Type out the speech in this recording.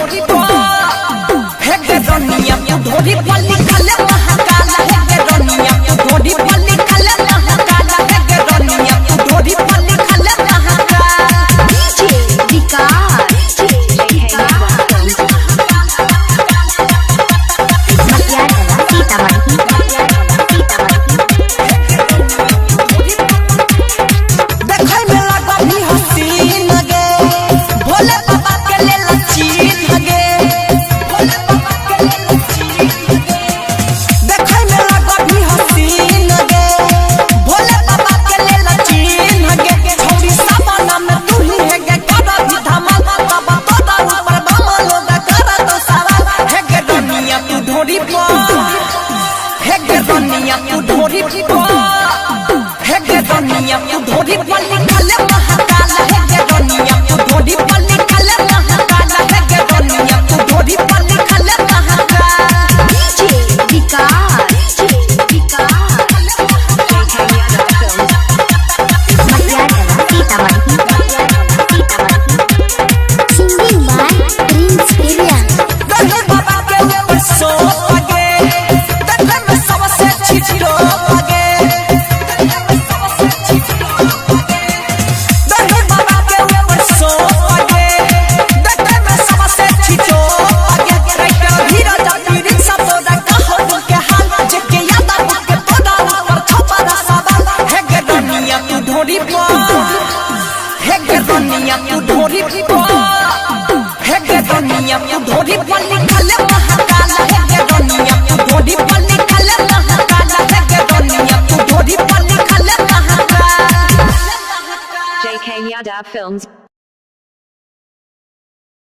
ढोरी पर हे गे रनिया तू ढोरी पर लिखल महाकाल हे गे रनिया तू ढोरी पर लिखल महाकाल हे गे रनिया तू ढोरी पर लिखल महाकाल। डीजे विकास मटियाला सीतामढ़ी सीतामढ़ी। देखै में लागबी हसीन गे भोले बाबा के लेल चीन गे भोले बाबा के लेल चीन गे। देखै में लागबी हसीन गे भोले बाबा के लेल चीन गे। छौरी सपना में तू ही है गे करबी धमाल बाबा तोरा ऊपर बामा लोग कर तो सवाल हे गे रनिया तू ढोरी पर हे गे रनिया तू ढोरी पर हे गे रनिया तू ढोरी पर लिखल महाकाल हे गे रनिया तू ढोरी पर लिखल महाकाल हे गे रनिया तू ढोरी पर लिखल Mahakal. DJ Vikas Matiyala Sitamarhi Sitamarhi. Singing by Prince Irian. देखै बाबा के ऊपर सोप गे देखै में सबसे छिटो गे देखै बाबा के ऊपर सोप गे देखै में सबसे छिटो गे। राइटर धीरज प्रिंस तोरा कहो दिल के हाल जेके याद के तोरा ऊपर छपरा सवाल हे गे रनिया तू ढोरी पर हे गे रनिया तू ढोरी पर हे गे रनिया तू ढोरी पर लिखल महाकाल हे गे रनिया तू ढोरी पर लिखल महाकाल हे गे रनिया तू ढोरी पर लिखल महाकाल। JK Yadav Films.